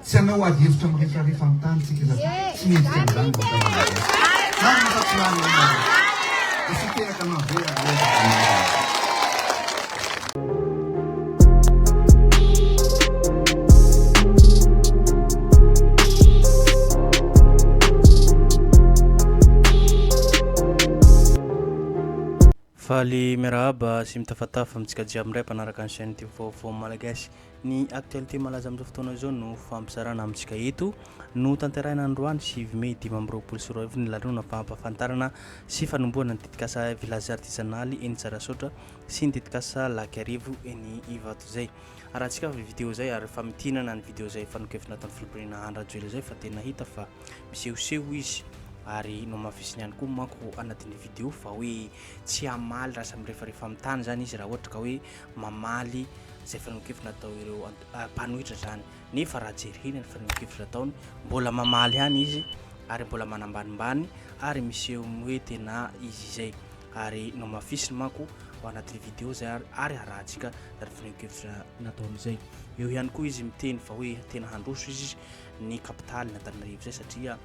Tsy hanao ady hevitra mirefarefa amin'ny tany tsika satria tsy mendrika an'izany ny vahoaka malagasy. Marina fa tsy marina ianareo. Dia tsy hiteraka anao ve ary hoe afaka marina. Faly miarahaba sy mitafatafa amintsika jiaby indray mpanaraka ny chaîne TV Vaovao Malagasy. Ny actualité malaza amin'izao fotoana izao no fampizarana amintsika eto. Notanterahina androany 9 mey 2025 ny lanonana fampahafantarana sy fanombohana ny tetikasa village artisanal eny Tsarasaotra sy ny tetikasa Lac Iarivo eny Ivato izay. Arahantsika avy video izay ary famintinana ny video izay efa nokevina nataon'ny filoham-pirenena Andry Rajoelina izay fa tena hita fa misehoseho izy ary nohamafisiny ihany koa manko anatin'ny video fa hoe tsy hamaly raha samy mirefarefa amin'ny tany izany izy raha ohatra ka hoe mamaly izay fanehoan-kevitra natao ireo mpanohitra izany nefa raha jerena ny fanehoan-kevitra nataony mbola mamaly ihany izy ary mbola manambanimbany ary miseho hoe tena izy izay ary nohamafisiny manko ao anatin'ny video izay ary ary harahantsika izany fanehoan-kevitra nataony izay. Eo ihany koa izy miteny fa hoe tena handroso izy ny kapitaly Antananarivo izay satria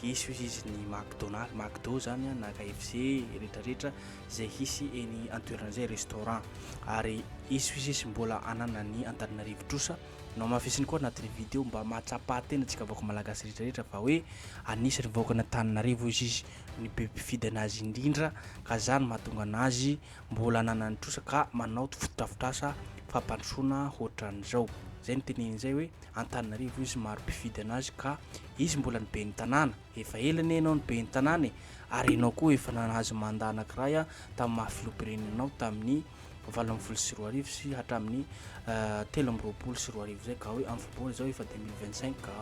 hisy hoy izy ny McDonald, McDo zany na KFC rehetrarehetra izay hisy eny antoerana izay restaurant ary hisy hoy izy mbola ananan'ny Antananarivo trosa. Nohamafisiny koa anatin'ny video mba mahatsapa tena antsika vahoaka malagasy rehetrarehetra fa hoe anisan'ny vahoakan'Antananarivo hoy izy ny be mpifidy anazy indrindra ka zany mahatonga anazy mbola ananany trosa ka manao fotodrafitrasa fampandrosoana hoatran'izao. Zay no teneniny zay hoe Antananarivo izy maro mpifidy anazy ka izy mbola ny ben'ny tanàna. Efa ela anie ianao no ben'ny tanàna e! Ary ianao koa efa nahazo mandat anakiray tamin'ny maha filoham-pirenena anao tamin'ny 2018 sy hatramin'ny 2023 zay ka hoe amin'ny voalohany izao efa 2025 ka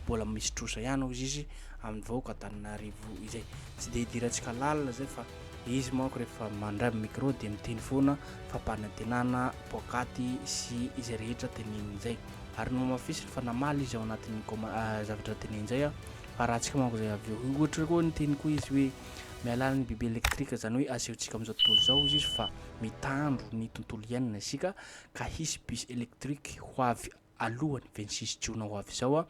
mbola misy trosa ihany hozy izy amin'ny vahoaka Antananarivo izay. Tsy dia idirantsika lalina zay fa izy manko rehefa mandray micro dia miteny foana fampanantenana poakaty sy izay rehetra teneniny izay. Ary nohamafisiny fa namaly izy ao anatin'ny koma zavatra teneniny izay fa raha antsika manko izay avy eo ohatra koa niteny koa izy hoe mialà ny biby électrique izany hoe asehontsika amin'izao tontolo izao izy fa mitandro ny tontolo iainana isika ka hisy bus électrique ho avy alohan'ny 26 jona ho avy izao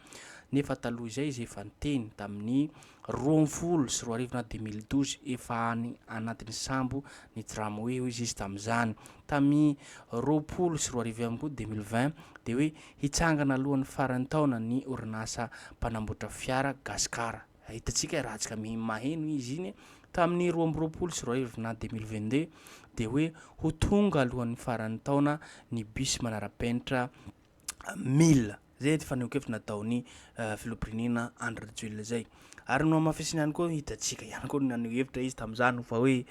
nefa taloha izay izy efa niteny tamin'ny 2012 na 2012 efa any anatin'ny sambo ny tramway hoy izy tamin'izany tamin'ny 2020 ihany koa 2020 dia hoe hitsangana alohan'ny faran'ny taona ny orinasa mpanamboatra fiara Gascar hitantsika raha tsika maheno izy iny tamin'ny 2022 na 2022 dia hoe ho tonga alohan'ny faran'ny taona ny bus manara-penitra mille zay ny fanehoan-kevitra nataon'ny filoham-pirenena Andry Rajoelina zay ary nohamafisiny ihany koa hitantsika ihany koa naneho hevitra izy tamin'izany fa hoe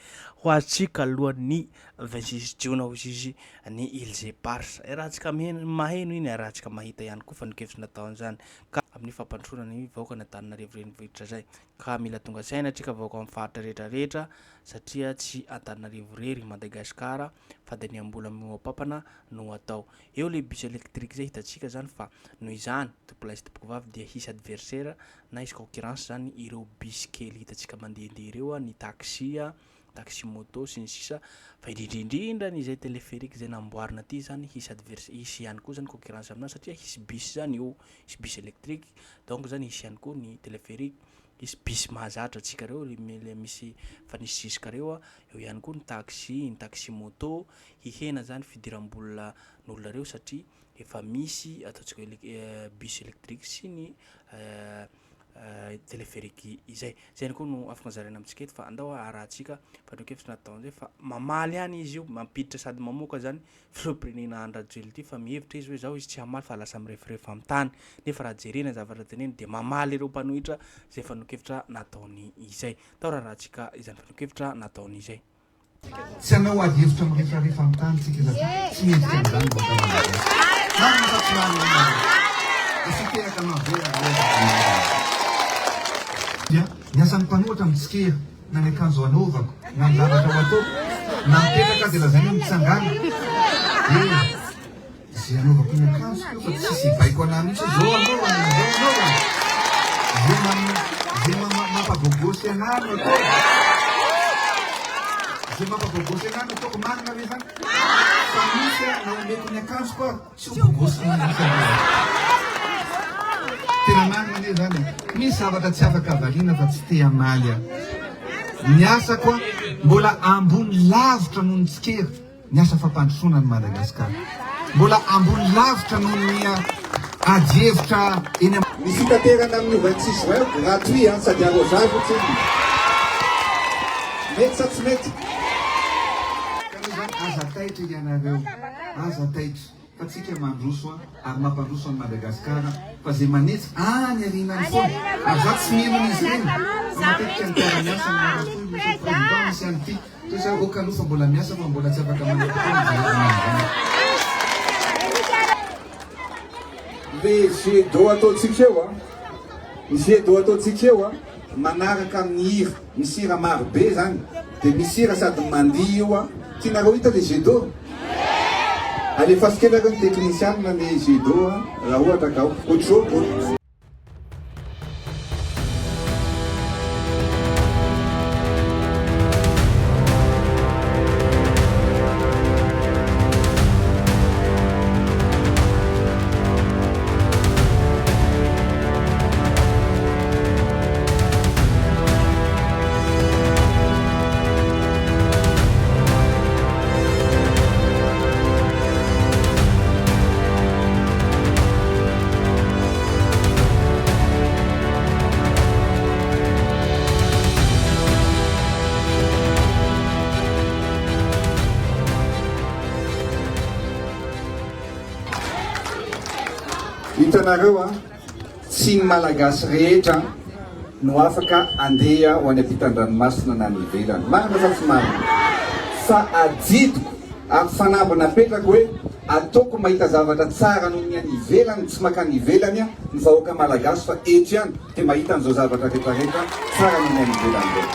ho azontsika alohan'ny 26 jona hoy izy ny Îles Éparses raha tsika maheno iny ary raha tsika mahita ihany koa fanehoan-kevitra nataon'izany ka amin'ny fampandrosoana ny vahoakan'Antananarivo renivohitra zay ka mila tonga saina antsika vahoaka amin'ny faritra rehetra rehetra satria tsy Antananarivo irery i Madagasikara fa dia ny ambola mihoa-papana no atao. Eo le bus électrique zay hitantsika zany fa noho izany tompolahy sy tompokovavy dia hisy adversaire na hisy concurrence zany ireo bus kely hitantsika mandehandeha ireo, ny taxi, taxi moto sy ny sisa fa indrindra indrindra ny izay téléphérique izay namboarina aty zany hisy adversaire hisy ihany koa zany concurrence aminazy satria hisy bus zany eo, hisy bus électrique donc zany hisy ihany koa ny téléphérique, hisy bus mahazatra antsika reo le misy efa nisy jusque reo, eo ihany koa ny taxi, ny taxi moto, hihena zany fidiram-bola n'olona reo satria efa misy ataontsika hoe bus électrique sy ny téléphérique izay. Zay ihany koa no afaka zaraina amintsika eto fa andao arahantsika fanehoan-kevitra nataon'izay fa mamaly ihany izy io, mampiditra sady mamoaka zany filoham-pirenena Andry Rajoelina ity fa mihevitra izy hoe zao izy tsy hamaly fa lasa mirefarefa amin'ny tany nefa raha jerena ny zavatra teneniny dia mamaly ireo mpanohitra izay fanehoan-kevitra nataony izay. Tao raha arahantsika izany fanehoan-kevitra nataony izay. Tsy hanao ady hevitra mirefarefa amin'ny tany tsika satria tsy mendrika an'izany ny vahoaka malagasy. Marina fa tsy marina ianareo. Dia tsy hiteraka anao ve ary hoe afaka marina. Dia ny asan'ny mpanohatra mitsikera na ny akanjo anaovako na ny zavatra ho ataoko na mipetraka aho dia lazainy hoe mitsangàna. Dia Ze anaovako ny akanjoko io fa tsisy hibaiko anah mihitsy hoe zao anaovana na zao anaovana. Ze ze mampabôgôsy anah no ataoko. Ze mampabôgôsy anah no ataoko, marina ve zany? Fa misy a, na omeko ny akanjoko ary tsy ho bôgôsy mihitsy aloha. Tena marina anie zany e. Misy zavatra tsy afaka valiana fa tsy te hamaly aho. Ny asako mbola ambony lavitra noho ny tsikera ny asa fampandrosoana an'i Madagasikara. Mbola ambony lavitra noho ny ady hevitra eny am. Ny fitaterana amin'io 26 juin gratuit an, sady arrosage io tsinona. Mety sa tsy mety? Ka noho izany aza taitra ianareo, aza taitra. fa tsika mandroso ary mampandroso an'i Madagascar fa zay manetsy any aoriana any foana ary za tsy mino an'izy ireny fa matetika ny mpiara-miasa ny marafohy monsieur le président misy an'ity toy za ok aloha fa mbola miasa fa mbola tsy afaka manao-potoana izay amin'izany. Le jet d'eau ataontsika eo an, ny jet d'eau ataontsika eo an, manaraka amin'ny hira, misy hira maro be zany, de misy hira sady mandihy io an, tianareo hita le jet d'eau? Alefaso kely aloha ny technician ny jet d'eau an, raha ohatra ka ao, ohatr'izao. Hitanareo an, tsy ny Malagasy rehetra no afaka andeha ho any ampitan-dranomasina na any ivelany. Marina sa tsy marina? Fa adidiko ary fanamby napetrako hoe ataoko mahita zavatra tsara noho ny any ivelany, tsy mankany ivelany ny vahoaka Malagasy fa eto ihany dia mahita an'izao zavatra rehetra rehetra tsara noho ny any ivelany ireo.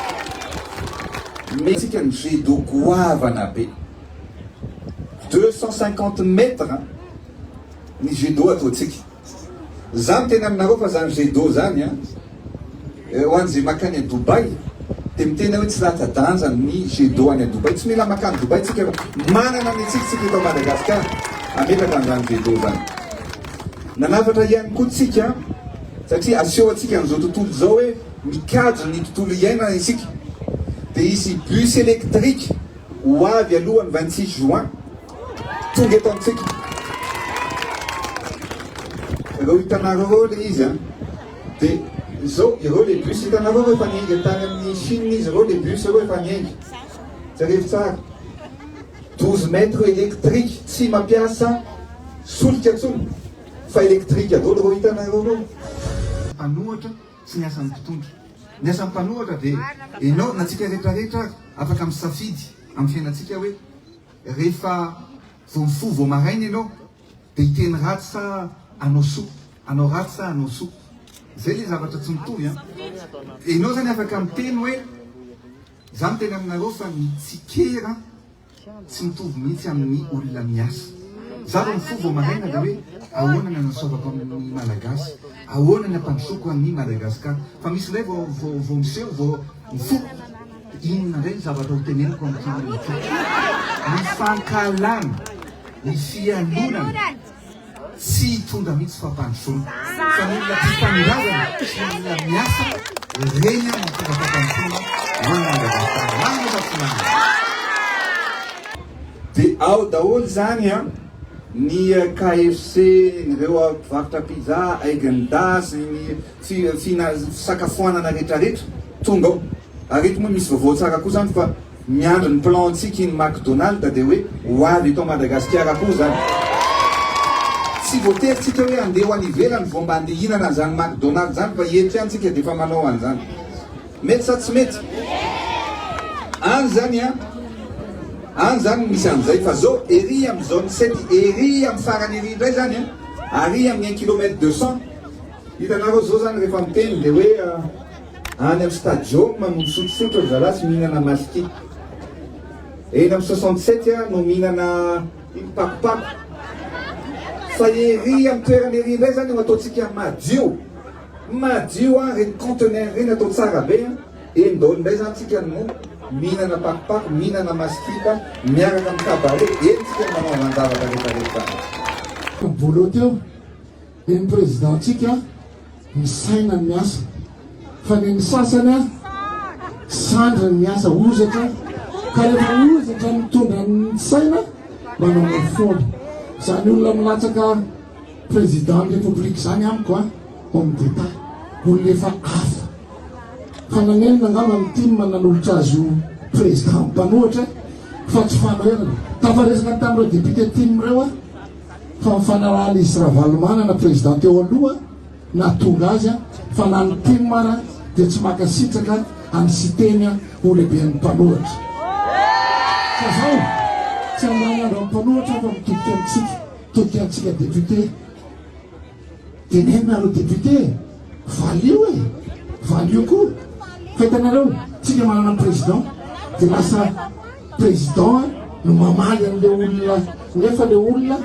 Metsika ny jet d'eau goavana be. 250 mètres ny jet d'eau ataontsika. Za miteny aminareo fa zany jet d'eau zany an, ho an'izay makany a Dubaï dia miteny aho hoe tsy latsa-danja ny jet d'eau any a Dubaï. Tsy mila makany Dubaï tsika fa manana ny antsika tsika eto Madagascar hametraka an'izany jet d'eau zany. Nanafatra ihany koa tsika satria aseho antsika an'izao tontolo izao hoe mikajy ny tontolo iainana isika dia hisy bus électrique ho avy alohan'ny 26 juin. Tonga eto amintsika. Ireo hitanareo ireo ilay izy an. Dia izao, ireo ilay bus hitanareo ireo efa niainga tany amin'ny Chine izy ireo ilay bus ireo efa niainga. Jerevo tsara. 12 mètres électrique, tsy mampiasa solika intsony fa électrique daholo ireo hitanareo ireo. Mpanohatra sy ny asan'ny mpitondra. Ny asan'ny mpanohatra dia enao na tsika rehetra rehetra ary afaka misafidy amin'ny fiainantsika hoe Rehefa vao mifoha vao maraina ianao dia hiteny ratsy sa hanao soa? Hanao ratsy sa hanao soa? Izay ilay zavatra tsy mitovy an! Ianao izany afaka miteny hoe, za miteny aminareo fa ny tsikera tsy mitovy mihitsy amin'ny olona miasa. Za vao mifoha vao maraina dia hoe ahoana ny hanasoavako amin'ny Malagasy? Ahoana ny hampandrosoako an'i Madagascar? Fa misy indray vao vao miseho vao mifoha. Inona indray ny zavatra ho teneniko amin'ity olona ity? Ny fankahalana, ny fialonana tsy hitondra mihitsy fampandrosoana. Fa ny olona tia tanindrazana sy ny olona miasa, ireny no mitondra fampandrosoana ho an'i Madagasikara. Marina sa tsy marina? Dia ao daholo izany an, ny KFC, ireo mpivarotra pizza, Häagen-Dazs, ny fisakafoanana rehetrarehetra tonga ao. Ary eto moa misy vaovao tsara koa zany fa miandry ny plan ntsika iny McDonald dia hoe ho avy eto Madagasikara koa zany. Tsy voatery tsika hoe handeha ho any ivelany vao mba handeha hihinana an'izany McDonald zany fa eto ihany tsika dia efa manao an'izany. Mety sa tsy mety? Any zany an, any zany no misy an'izay fa zao ery amin'ny zone sept ery amin'ny farany ery indray zany an, ary amin'ny un kilomètre 200. Hitanareo zao zany rehefa miteny dia hoe any amin'ny stadium no misotrosotro ry zalahy sy mihinana maski. Eny amin'ny 67 no mihinana ino pakopako. Fa ery amin'ny toerana ery indray zany no ataontsika madio. Madio an, ireny conteneur ireny atao tsara be an. Eny daholo indray zany tsika no mihinana pakopako, mihinana maskita, miaraka amin'ny cabaret, eny tsika no manao an'izany zavatra rehetra rehetra izany. Boulot teo. Dia ny président-tsika. Ny saina no miasa fa ny an'ny sasany a sandriny miasa hozatra ka rehefa hozatra mitondra ny saina manaonao foana. Izany olona milatsaka président ny république izany amiko a homme d'état olona efa hafa. Fa nanenina angamba ny tim nanolotra azy ho président mpanohatra fa tsy fanoherana. Tafaresaka tamin'ireo député tim ireo aho. Fa ny fanarahan'i Izy Ravalomanana président teo aloha nahatonga azy fa na ny tim ara dia tsy mankasitraka an'i Siteny ho lehiben'ny mpanohatra. Fa zao tsy handany andro amin'ny mpanohatra aho fa mitodika amintsika, mitodika antsika député. Teneno nareo député e! Valio e! Valio koa! Fa hitanareo, tsika manana président dia lasa président no mamaly an'le olona nefa le olona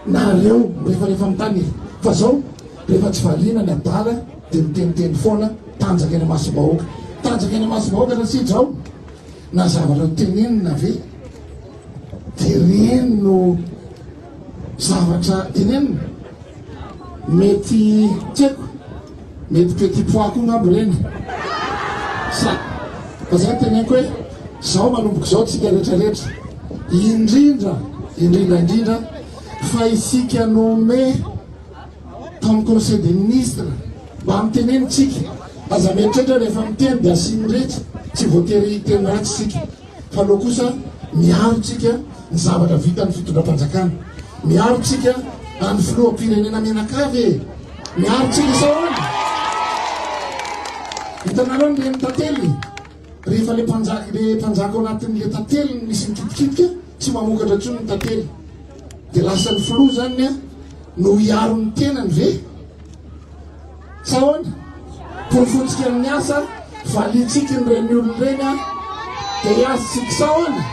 nareo mirefarefa amin'ny tany e! Fa zao rehefa tsy valiana ny adala dia miteniteny foana, tanjaka eny amasom-bahoaka. Tanjaka eny amasom-bahoaka satria zao na zavatra tenenina ve dia reny no Zavatra tenenina, mety tsy haiko, mety petit pois koa ngamba ireny sa fa zay teneniko hoe zao manomboka izao tsika rehetra rehetra indrindra indrindra indrindra fa isika nommé tamin'ny conseil des ministres mba miteneno tsika aza mieritreritra rehefa miteny dia asiany rehetra tsy voatery hiteny ratsy isika Fa aleo kosa miaro tsika ny zavatra vitan'ny fitondram-panjakana. Miaro tsika an'ny filoham-pirenena mianakavy e! Miaro tsika sao ahoana? Hitanareo ny reny tantely? Rehefa le mpanjaka le mpanjaka ao anatin'le tantely no misy mikitikitika, tsy mamokatra intsony ny tantely. Dia lasa ny filoha zany no hiaro ny tenany ve? Sa ahoana? Porofointsika ny asa, valiantsika ireny olona ireny an, dia hiazo tsika. Sa ahoana?